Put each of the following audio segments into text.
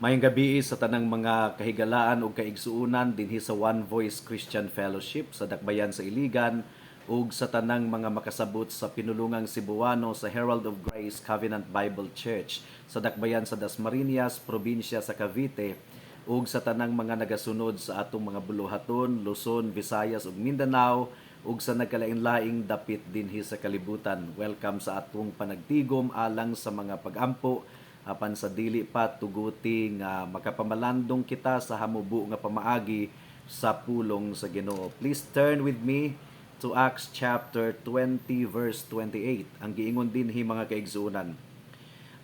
Maayong gabii sa tanang mga kahigalaan ug kaigsuonan dinhi sa One Voice Christian Fellowship sa Dakbayan sa Iligan ug sa tanang mga makasabot sa pinulungang Cebuano sa Herald of Grace Covenant Bible Church sa Dakbayan sa Dasmariñas, probinsya sa Cavite, ug sa tanang mga nagasunod sa atong mga buluhaton, Luzon, Visayas ug Mindanao, ug sa nagkalain-laing dapit dinhi sa kalibutan. Welcome sa atong panagtigom alang sa mga pagampo, apan sa dili pa tuguti nga makapamalandong kita sa hamubo nga pamaagi sa pulong sa Ginoo. Please turn with me to Acts chapter 20 verse 28. Ang giingon dinhi, mga kaigsuonan,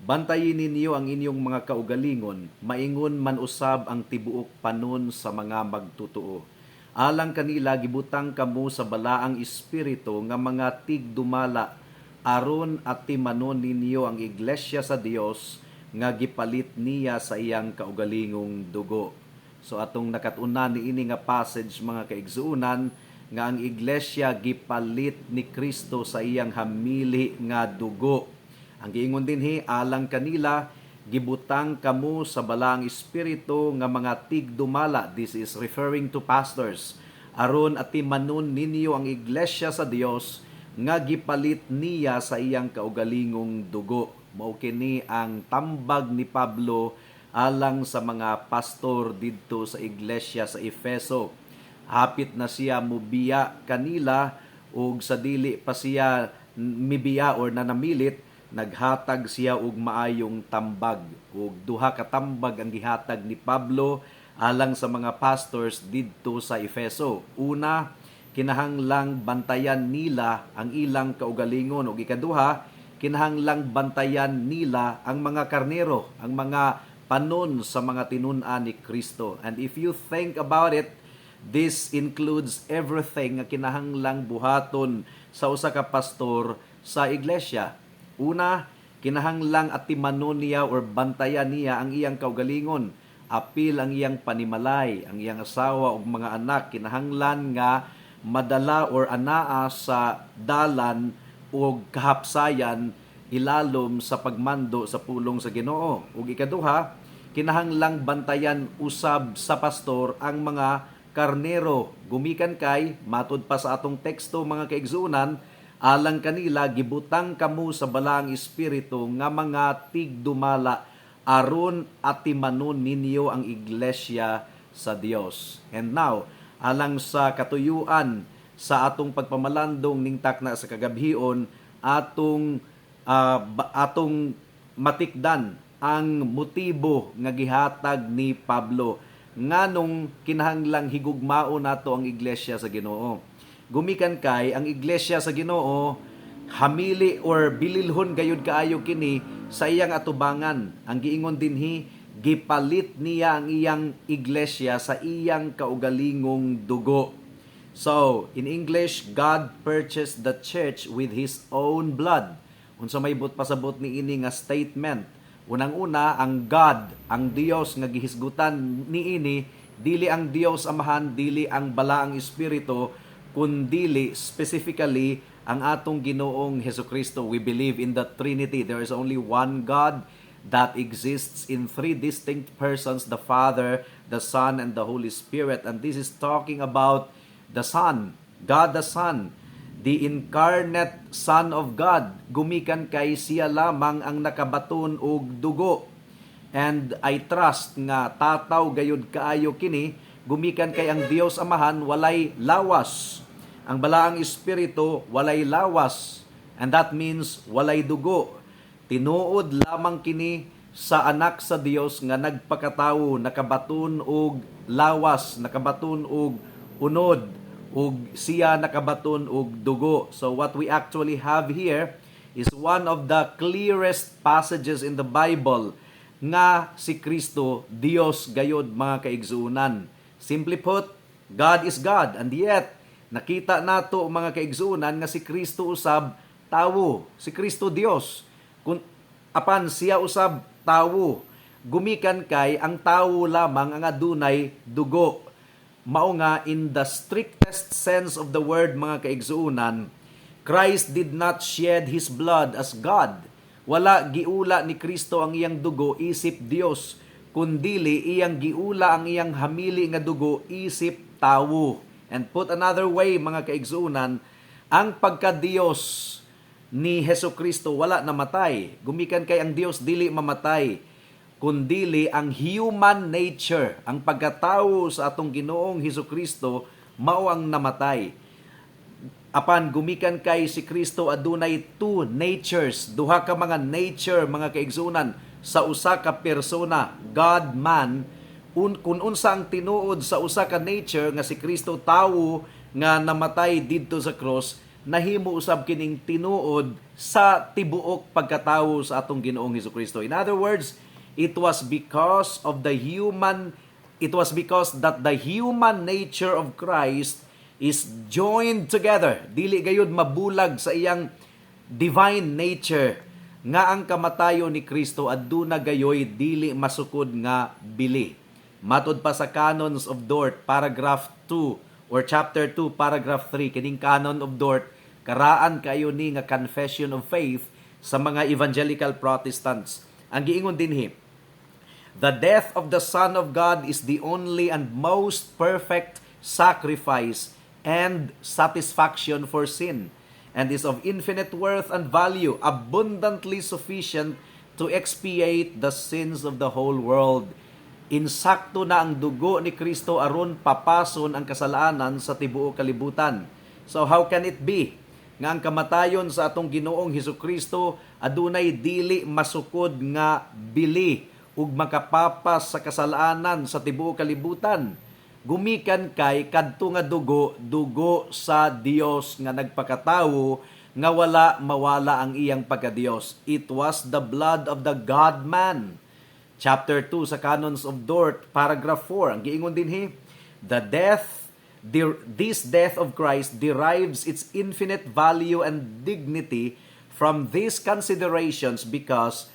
"Bantayi ninyo ang inyong mga kaugalingon, maingon man usab ang tibuok panon sa mga magtutuo. Alang kanila gibutang kamo sa balaang espiritu nga mga tigdumala aron atimanon ninyo ang iglesia sa Dios nga gipalit niya sa iyang kaugalingong dugo." So atong nakat-unan niini nga passage, mga kaigsuonan, nga ang iglesia gipalit ni Kristo sa iyang hamili nga dugo. Ang giingon dinhi, alang kanila gibutang kamo sa balaang espiritu nga mga tigdumala. This is referring to pastors. Aron atimanon ninyo ang iglesia sa Dios nga gipalit niya sa iyang kaugalingong dugo. Mao kini ang tambag ni Pablo alang sa mga pastor didto sa iglesia sa Efeso. Hapit na siya mubiya kanila, ug sa dili pa siya mibiya or nanamilit, naghatag siya og maayong tambag. Ug duha ka tambag ang gihatag ni Pablo alang sa mga pastors didto sa Efeso. Una, kinahanglang bantayan nila ang ilang kaugalingon, ug ikaduha, kinahanglang bantayan nila ang mga karnero, ang mga panon sa mga tinun-an ni Kristo. And if you think about it, this includes everything nga kinahanglang buhaton sa usa ka pastor sa iglesia. Una, kinahanglang atimanon niya or bantayan niya ang iyang kaugalingon. Apil ang iyang panimalay, ang iyang asawa ug mga anak, kinahanglan nga madala or anaa sa dalan ug kahapsayan ilalom sa pagmando sa pulong sa Ginoo. Ug ikaduha, kinahanglang bantayan usab sa pastor ang mga karnero. Gumikan kay matud pa sa atong teksto, mga kaigsuonan, alang kanila gibutang kamo sa balaang espiritu nga mga tigdumala aron atimanon ninyo ang iglesia sa Dios. And now, alang sa katuyuan sa atong pagpamalandong ning takna sa kagabhion, atong matikdan ang motibo nga gihatag ni Pablo nganong kinahanglang higugmaon nato ang iglesia sa Ginoo. Gumikan kay ang iglesia sa Ginoo hamili or bililhon gayud kaayo kini sa iyang atubangan. Ang giingon dinhi, gipalit niya ang iyang iglesia sa iyang kaugalingong dugo. So, in English, God purchased the church with His own blood. Unsa may buot pasabot ni ini nga statement? Unang-una, ang God, ang Dios nga gihisgutan niini, dili ang Dios Amahan, dili ang Balaang Espiritu, kundili specifically ang atong Ginoong Hesukristo. We believe in the Trinity. There is only one God that exists in three distinct persons, the Father, the Son, and the Holy Spirit. And this is talking about the Son, God the Son, the incarnate Son of God. Gumikan kay siya lamang ang nakabaton og dugo. And I trust nga tataw gayud kaayo kini, gumikan kay ang Dios Amahan walay lawas. Ang Balaang Espiritu walay lawas. And that means walay dugo. Tinuod lamang kini sa Anak sa Dios nga nagpakatawo, nakabaton og lawas, nakabaton og unod, ug siya nakabaton og dugo. So what we actually have here is one of the clearest passages in the Bible nga si Kristo Dios gayod, mga kaigsuonan. Simply put, God is God, and yet nakita nato, mga kaigsuonan, nga si Kristo usab tawo, si Kristo Dios. Kun apan siya usab tawo. Gumikan kay ang tawo lamang ang adunay dugo. Mao nga in the strictest sense of the word, mga kaigsuonan, Christ did not shed His blood as God. Wala giula ni Kristo ang iyang dugo isip Dios, kundili iyang giula ang iyang hamili nga dugo isip tawo. And put another way, mga kaigsuonan, ang pagka-Dios ni Hesus Kristo wala namatay. Gumikan kay ang Dios dili mamatay, kundili ang human nature, ang pagkatao sa atong Ginoong Hesus Kristo mao ang namatay. Apan gumikan kay si Kristo adunay two natures, duha ka mga nature, mga kaigsuonan, sa usa ka persona, God man. Kung unsa ang tinuod sa usa ka nature nga si Kristo tawo nga namatay didto sa cross, nahimo usab kining tinuod sa tibuok pagkatawo sa atong Ginoong Hesus Kristo. In other words, it was because that the human nature of Christ is joined together, dili gayud mabulag sa iyang divine nature, nga ang kamatayon ni Kristo aduna gayoy dili masukod nga bili. Matod pa sa Canons of Dort, paragraph 2 or chapter 2, paragraph 3, kining Canon of Dort, karaan kayo ni nga confession of faith sa mga evangelical Protestants. Ang giingon dinhi, "The death of the Son of God is the only and most perfect sacrifice and satisfaction for sin, and is of infinite worth and value, abundantly sufficient to expiate the sins of the whole world." Insakto na ang dugo ni Kristo aron papason ang kasalanan sa tibuok kalibutan. So how can it be nga ang kamatayon sa atong Ginoong Hesus Kristo adunay dili masukod nga bili ug makapapas sa kasalanan sa tibuok kalibutan? Gumikan kay kadto nga dugo, dugo sa Dios nga nagpakatawo nga wala mawala ang iyang pagkadiyos. It was the blood of the God-man. Chapter 2 sa Canons of Dort, paragraph 4. Ang giingon dinhi, "This death of Christ derives its infinite value and dignity from these considerations because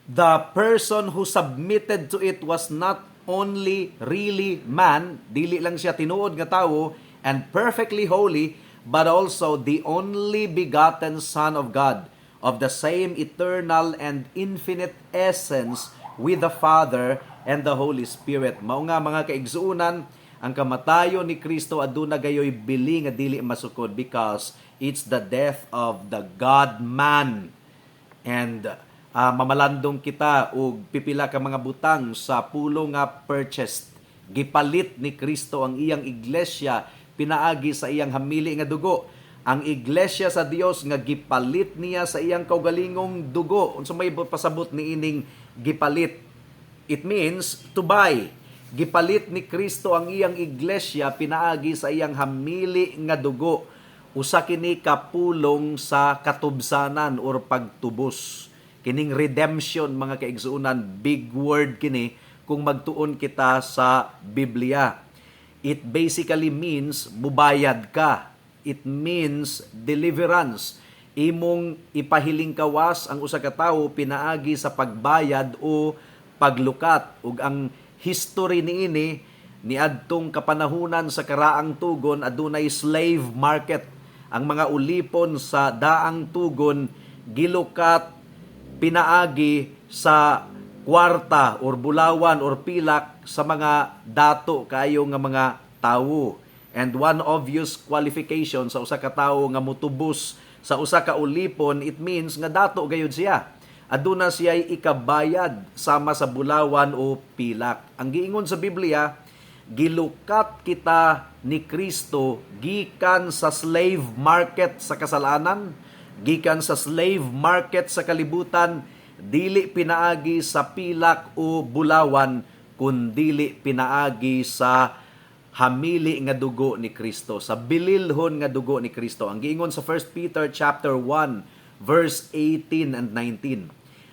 the person who submitted to it was not only really man," dili lang siya tinuod nga tawo, "and perfectly holy, but also the only begotten Son of God, of the same eternal and infinite essence with the Father and the Holy Spirit." Mao nga, mga kaigsuonan, ang kamatayon ni Kristo aduna gayoy bili nga dili masukod because it's the death of the God-man. And mamalandong kita og pipila ka mga butang sa pulong nga "purchased". Gipalit ni Kristo ang iyang iglesia pinaagi sa iyang hamili nga dugo. Ang iglesia sa Dios nga gipalit niya sa iyang kaugalingong dugo. Unsa may pasabot ni ining "gipalit"? It means to buy. Gipalit ni Kristo ang iyang iglesia pinaagi sa iyang hamili nga dugo. Usa kini kapulong sa katubsanan or pagtubos. Kining redemption, mga kaigsuonan, big word kini kung magtuon kita sa Biblia. It basically means mubayad ka. It means deliverance. Imong ipahiling kawas ang usa ka tawo pinaagi sa pagbayad o paglukat. Ug ang history niini, niadtong kapanahunan sa karaang tugon, adunay slave market. Ang mga ulipon sa daang tugon gilukat pinaagi sa kwarta or bulawan or pilak sa mga dato kayo nga mga tawo. And one obvious qualification sa usa ka tawo nga mutubos sa usa ka ulipon, it means nga dato gayud siya. Aduna siya ikabayad sama sa bulawan o pilak. Ang giingon sa Biblia, gilukat kita ni Kristo gikan sa slave market sa kasalanan, gikan sa slave market sa kalibutan, dili pinaagi sa pilak o bulawan, kundili pinaagi sa hamili nga dugo ni Kristo, sa bililhon nga dugo ni Kristo. Ang giingon sa 1 Peter chapter 1 verse 18 and 19: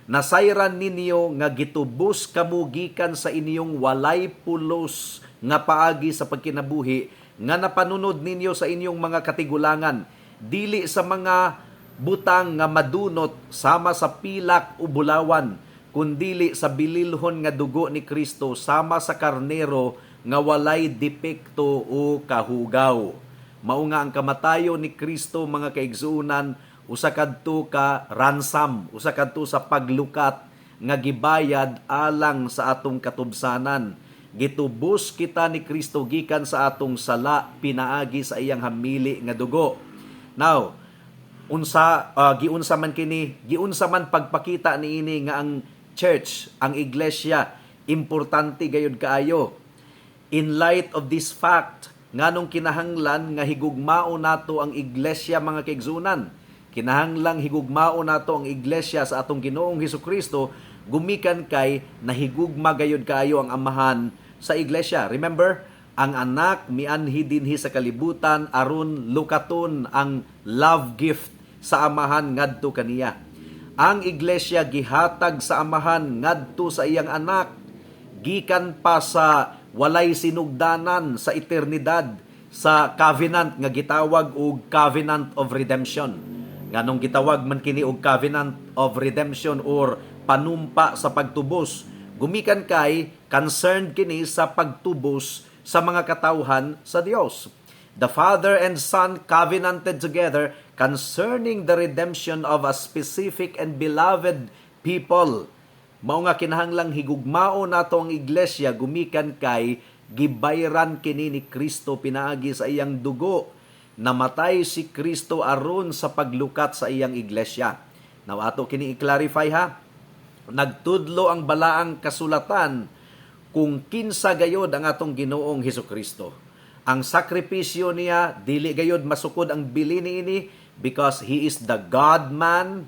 "Nasayran ninyo nga gitubos kamo gikan sa inyong walay pulos nga paagi sa pagkinabuhi nga napanunod ninyo sa inyong mga katigulangan, dili sa mga butang nga madunot sama sa pilak o bulawan, kundili sa bililhon nga dugo ni Kristo sama sa karnero nga walay depekto o kahugaw." Mao nga ang kamatayon ni Kristo, mga kaigsuonan, usa kadto ka ransom, usa kadto sa paglukat. nga gibayad alang sa atong katubsanan. Gitubos kita ni Kristo gikan sa atong sala pinaagi sa iyang hamili nga dugo. Now, unsa giunsa man kini, giunsa man pagpakita niini nga ang church, ang iglesia, importante gayud kaayo? In light of this fact, nganong kinahanglan nga higugmao nato ang iglesia, mga kaigsuonan? Kinahanglang higugmao nato ang iglesia sa atong Ginoong Hesukristo gumikan kay nahigugma gayud kaayo ang Amahan sa iglesia. Remember, ang Anak mianhi dinhi sa kalibutan aron lukaton ang love gift sa Amahan ngadto kaniya. Ang iglesia gihatag sa Amahan ngadto sa iyang Anak gikan pa sa walay sinugdanan, sa eternidad, sa covenant nga gitawag og covenant of redemption. Nganong gitawag man kini og covenant of redemption or panumpa sa pagtubos? Gumikan kay concerned kini sa pagtubos sa mga katawhan sa Dios. The Father and Son covenanted together concerning the redemption of a specific and beloved people. Mao nga kinahanglang higugmao nato ang iglesia gumikan kay gibayran kini ni Kristo pinaagi sa iyang dugo. Namatay si Kristo aron sa paglukat sa iyang iglesia. Now, ato kini i-clarify ha. Nagtudlo ang balaang kasulatan kung kinsa gayod ang atong Ginoong Hesukristo. Ang sakripisyo niya, dili gayod masukod ang bili niini because he is the God-man.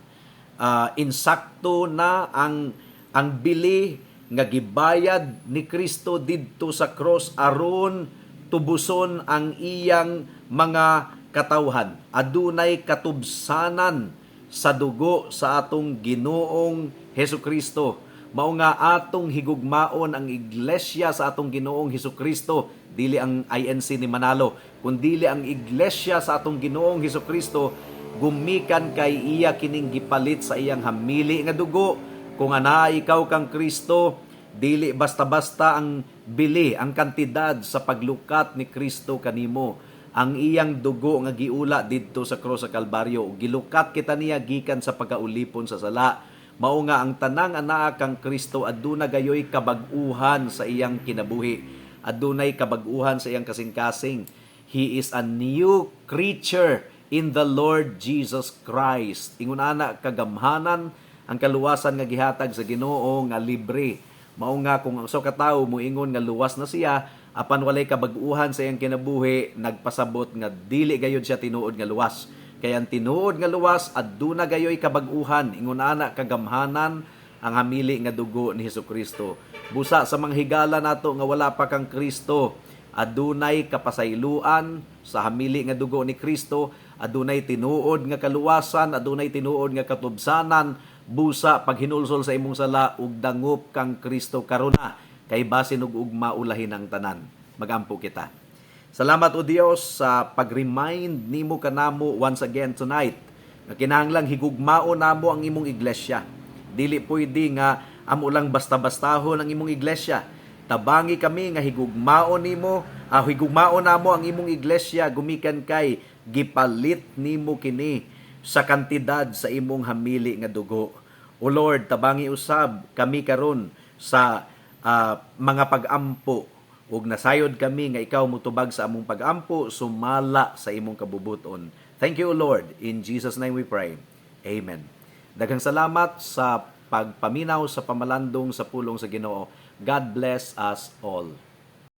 Insakto na ang bili nga gibayad ni Kristo didto sa cross aron tubuson ang iyang mga katawhan. Adunay katubsanan sa dugo sa atong Ginoong Hesukristo. Mao nga atong higugmaon ang iglesia sa atong Ginoong Hesukristo, dili ang INC ni Manalo, kundili ang iglesia sa atong Ginoong Hesukristo gumikan kay iya kining gipalit sa iyang hamili nga dugo. Kung anaa ikaw kang Kristo, dili basta-basta ang bili, ang kantidad sa paglukat ni Kristo kanimo. Ang iyang dugo nga giula didto sa krus sa Kalbaryo, gilukat kita niya gikan sa pagkaulipon sa sala. Mao nga ang tanang anaa kang Kristo, aduna gayoy kabag-uhan sa iyang kinabuhi. Adunay kabag-uhan sa iyang kasing-kasing. He is a new creature in the Lord Jesus Christ. Ingon ana kagamhanan ang kaluwasan nga gihatag sa Ginoo nga libre. Mao nga kung ang usa ka tawo moingon nga luwas na siya apan walay kabag-uhan sa iyang kinabuhi, nagpasabot nga dili gayud siya tinuod nga luwas. Kay ang tinuod nga luwas, aduna gayoy kabag-uhan. Ingon ana kagamhanan ang hamili nga dugo ni Hesukristo. Busa sa mga higala nato nga wala pa kang Kristo, adunay kapasayloan sa hamili nga dugo ni Kristo, adunay tinuod nga kaluwasan, adunay tinuod nga katubsanan. Busa paghinulsol sa imong sala ug dangop kang Kristo karuna, kay basin ug ugma ulahin ang tanan. Magampo kita. Salamat, O Dios, sa pag-remind nimo kanamo once again tonight nga kinahanglang higugmao namo ang imong iglesia. Dili pwede nga amo lang basta-bastahon ang imong iglesia. Tabangi kami nga higugmao nimo, higugmao namo ang imong iglesia gumikan kay gipalit nimo kini sa kantidad sa imong hamili nga dugo. O Lord, tabangi usab kami karon sa mga pag-ampo ug nasayod kami nga ikaw mutubag sa among pag-ampo sumala sa imong kabubuton. Thank you, O Lord. In Jesus' name we pray. Amen. Daghang salamat sa pagpaminaw sa pamalandong sa pulong sa Ginoo. God bless us all.